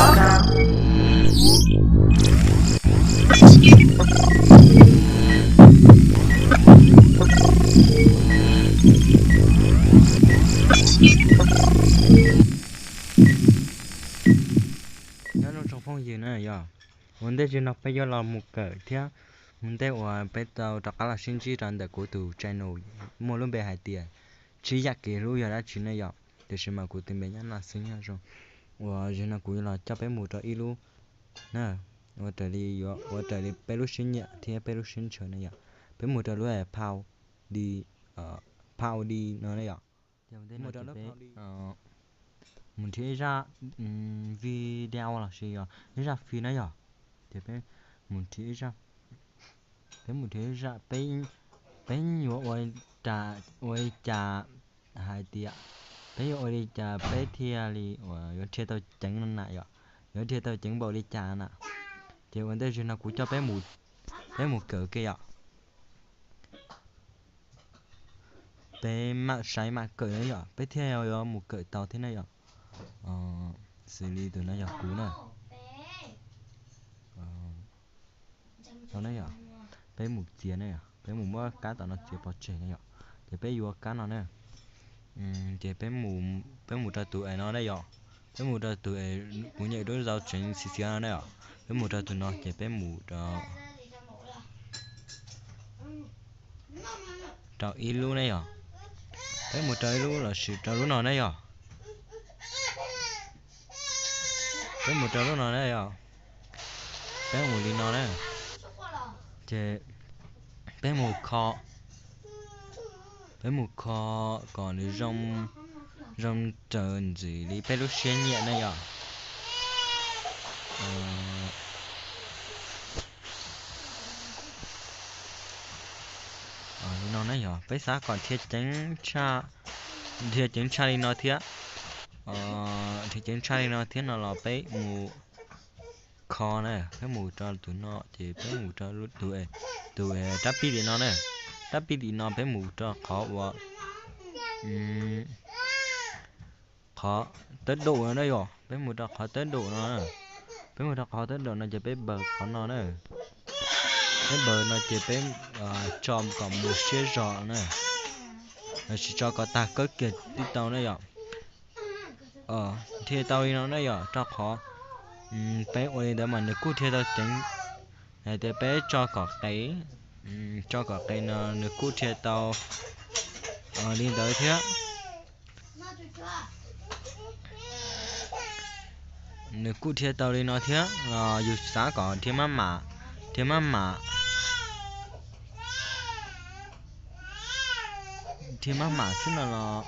Nyob zoo tsoom phooj ywg na yog, ua ntej tsis no peb yuav los mus kawm thiab mus ntej uas peb tau rov qab los sib ntsib rau ntawm kuv tus channel muaj lub npe hais tias Tsib Yam Kev Hlub Yog Dab Tsi ne yom, tiam sis mas kuv tus npe nyob no xwb nyob zoo. Uas zaum no kuv yuav los coj peb mus rau ib lub na, ua raws li yuav ua raws li peb lub siab nyiam thiab peb lub siab ntshaw ne yom. Peb mus rau lub Pau Di, Pau Di no ne yom. Ces mus rau lub Pau Di, mus nrhiav ib zaj video los sis yog ib zaj fij na yom. Ces peb mus nrhiav ib zaj, peb mus nrhiav ib zaj, peb yuav ua, ua li cas hais tias, peb yuav ua li cas peb thiaj li uas yuav nrhiav tau ceev no na yom, yuav nrhiav tau ceev npaum li cas na. Ces ua ntej zaum no kuv coj peb mus, peb mus kawm ke yom. Peb mam saib mam kawm na yom, peb thiaj yuav mus kawm tau thiab na yom. Xws li tus no yog kuv na. Tau na yom, peb mus txiav na yom, peb mus muab kab tom no txiav pov tseg na yom. Ces peb yuav kab no na. Ces peb mus rau tus es no na yom, peb mus rau tus es kuv nyem lub zau tseev xiv xiav no na yom. Peb mus rau tus no ces peb mus rau, rau ib lub ne yom. Peb mus rau ib lub los sis rau lub no ne yom. Peb mus rau lub no ne yom. Peb mus li no na. Ces peb mus kho, peb mus kho kom nws zoo, zoo raws ntxim li peb lub siab nyiam ne yom. Li no ne yom, peb xav kom nrhiav ceev tshaj, nrhiav ceev tshaj li no thiab, nrhiav ceev tshaj li no thiab no los peb mus kho na, peb mus rau tus no ces peb mus rau tus, tus rab pij tim no na, rab pij tim no peb mus rau qhov uas, qhov tawb dum no na yom, peb mus rau qhov tawb dum no, peb mus rau qhov tawb dum no ces peb npaws qhov no na, peb npaws no ces peb tso kom mus siab zog na, los sis tso kom tag kawb kiag tib tau na yom. Nrhiav tau li no na yom, rau qhov peb ua li ntawd mas nws kuj nrhiav tau ceev, hais tias peb tso kom qes, tso kom qes no nws kuj nrhiav tau li ntawd thiab. Nws kuj nrhiav tau li no thiab los yus xav kom nrhiav maj mam, nrhiav maj mam, nrhiav maj mam xwb no los,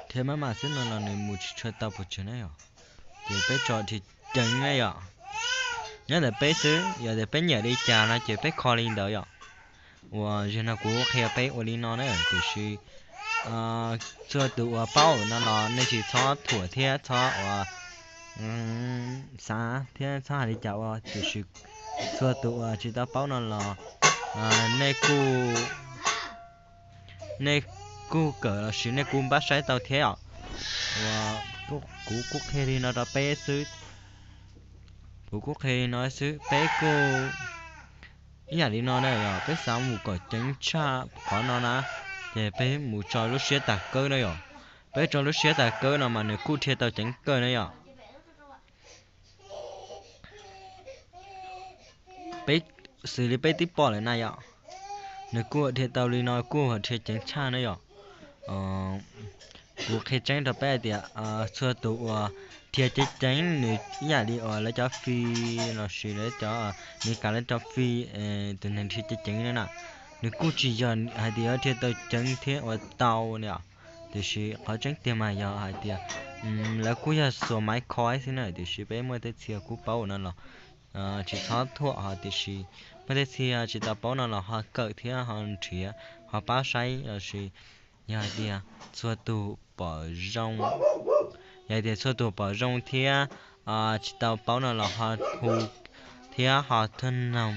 nrhiav maj mam xwb no los nws mus tsis tshua tau pes tsawg na yom. Ces peb tso nrhiav ceev na yom. Nyob ntawm peb xwb, yog tias peb nyiam li cas no ces peb kho li ntawd yom. Uas zaum no kuv qhia peb ua li no na, tiam sis txhua tus uas paub no los nej tsis txhob thuam thiab txhob uas xav thiab txhob hais li cas ua, tiam sis txhua tus uas tsis tau paub no los nej kuj, nej kuj kawm los sis nej kuj npaj saib tau thiab os. Uas kuv kuj qhia li no rau peb xwb, kuv kuj qhia li no xwb, peb kuj ib yam li no na yom, peb xav mus kom ceev tshaj qhov no na, ces peb mus tso lub siab tag kawb na yom. Peb tso lub siab tag kawb no mas nws kuj nrhiav tau ceev kawg na yom. Peb xws li peb twb pom lawm na yom, nws kuj nrhiav tau li no kuj nrhiav ceev tshaj na yom. Kuv qhia tseeb rau peb hais tias txhua tus uas nrhiav ceev ceev nws ib yam li uas lawv cov fij los sis lawv cov, nws kam lawv cov fij, tus neeg nrhiav ceev ceev na, nws kuj tsis yog hais tias yuav nrhiav tau ceev thiab ua tau na yom. Tiam sis qhov tseeb tiag mas yog hais tias lawv kuj yog xuas maiv kho xwb na, tiam sis peb muaj tej txhia kuj paub no los tsis txhob thuam, ho tiam sis muaj tej txhia tsis tau paub no los ho kawm thiab ho nrhiav ho pab saib los sis yog hais tias txhua tus pom zoo, yog hais tias txhua tus pom zoo thiab tsis tau paub no los ho hu thiab ho noog,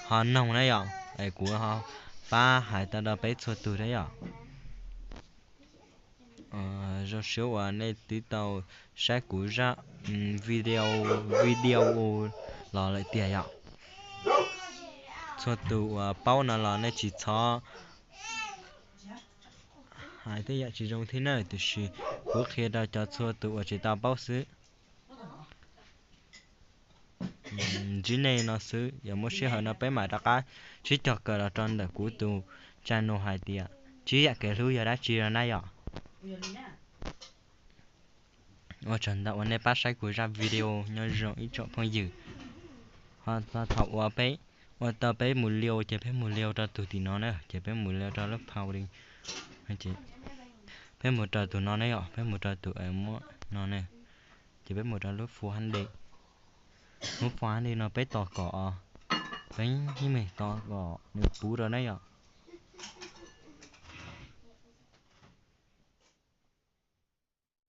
ho noog na yom. Es kuv ho pab hais tau rau peb txhua tus thiab yom. Zoo siab uas nej twb tau saib kuv zaj video, video los lawm tiag yom. Txhua tus uas paub no los nej tsis txhob hais tej yam tsis zoo thiab na, tiam sis kuv qhia rau cov txhua tus uas tsis tau paub xwb. Ntsib nej no xwb, yog muaj sij hawm no peb mam rov qab sib cog kawm los rau ntawm kuv tus channel hais tias Tsib Yam Kev Hlub Yog Dab Tsi no na yom. Ua tsaug ntau uas nej pab saib kuv zaj video, nyob zoo ib tsoom phooj ywg. Ho thaum uas peb ua tau peb mus live ces peb mus live rau tus tim no na, ces peb mus live rau lub phau li, peb mus rau tus no ne yom, peb mus rau tus muab no ne, ces peb mus rau lub phone hab de, lub phone hab de no peb tos kom, peb tos kom nws puv rau ne yom.